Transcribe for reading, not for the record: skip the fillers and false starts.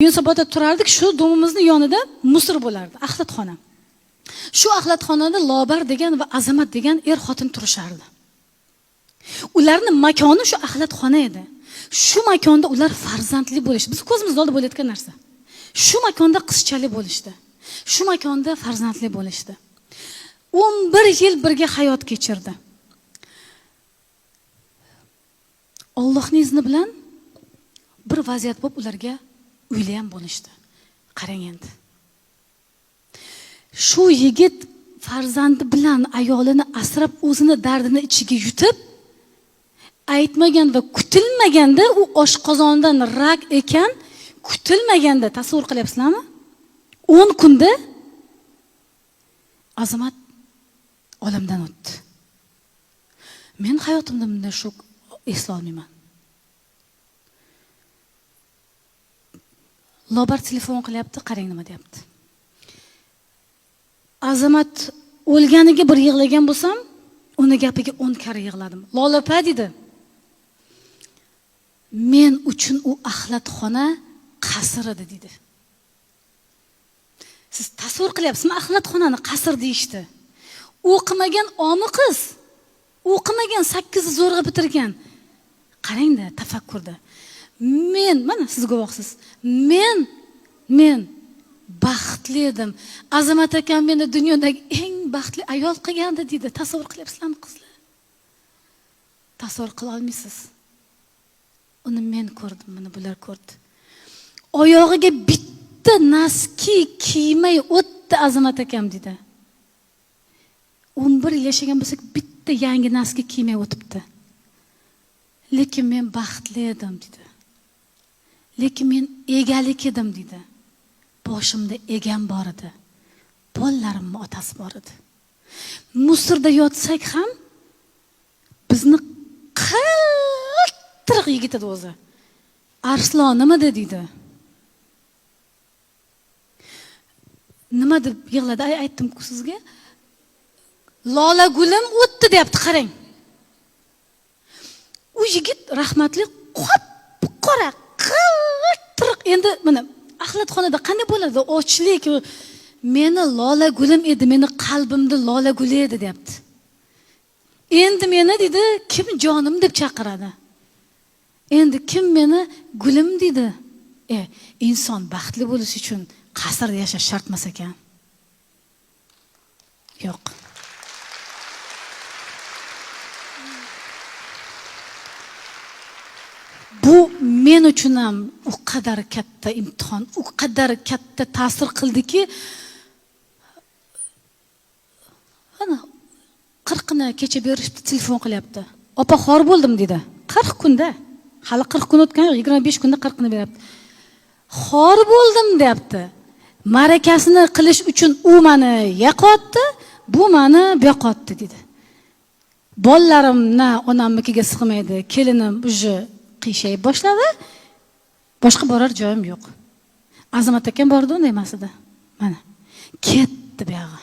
Yunusobodda turardik, shu domimizni yonida musor bo'lardi, axlatxona. Shu axlatxonada Lobar degan va Azamat degan er-xotin turishardi. Ularning makoni shu axlatxona edi. Shu makonda ular farzandli bo'lishdi. Biz ko'zimiz oldida bo'layotgan narsa. Shu makonda qizchali bo'lishdi. Shu makonda farzandli bo'lishdi. 11 yil birga hayot kechirdi. Allohning izni bilan bir vaziyat bo'lib ularga uyli ham bo'lishdi. Qarang endi. Shu yigit farzandi bilan ayolini asrab, o'zini dardini ichiga yutib, aytmagan va kutilmaganda u oshqozondan rak ekan, kutilmaganda tasavvur qilyapsizlarmi? 10 kunda Azamat olamdan o'tdi. Men hayotimda bunday shok esla olmayman. Lobar telefon qilyapti, qarang nima deyapti. Azamat o'lganiga bir yig'lagan bo'lsam, uni gapiga 10 karra yig'ladim. Lola opa dedi. Men uchun u axlatxona qasr edi dedi. Siz tasavvur qilyapsizmi axlatxonani qasr deyishdi. O'qimagan omi qiz, o'qimagan 8 zo'rg'a bitirgan. Qarangda tafakkurda. Men, mana siz guvohsiz. Men baxtli edim. Azamat akam meni dunyodagi eng baxtli ayol qilgandi dedi. Tasavvur qilyapsizlarmi qizlar? Tasavvur qila olmaysiz. Uni men ko'rdim, mana bular ko'rdi. Oyog'iga bitta naski kiymay o'tdi Azamat akam dedi. 11 yil yashagan bo'lsak, bitta yangi naski kiymay o'tibdi. Lekin men baxtli edim dedi. Lekin men egalik edim dedi. Boshimda egam bor edi. Bolalarimning otasi bor edi. Musorda yotsak ham bizni qattiq yigit edi o'zi. Arslon nima dedi? Nima deb yig'ladi? Ay, aytdim-ku sizga. Lola gulim o'tdi deyapti, qarang. U yigit rahmatli qop-qora, qattiq. Endi mana axlatxonada qanday bo'ladi? Ochlik. Meni lola gulim edi, meni qalbimda lola guli edi deyapti. Endi meni dedi, kim jonim deb chaqiradi? Endi kim meni gulim dedi? Inson baxtli bo'lish uchun qasrda yashash shart emas ekan. Yo'q. Bu men uchun ham u qadar katta imtihon, u qadar katta ta'sir qildiki, ana 40-ni kecha berishibdi, telefon qilyapti. Opa xor bo'ldim dedi. 40 kunda. Hali 40 kun o'tgan yo'q, 25 kunda 40-ni beryapti. Xor bo'ldim deyapti. Ma'rakasini qilish uchun u meni yoqotdi, bu meni boqotdi dedi. Bolalarimni onamnikiga sig'maydi, kelinim уже qiyshayib boshladi. Boshqa borar joyim yo'q. Azamat akam bordi unday emas edi. Mana ketdi buyog'i.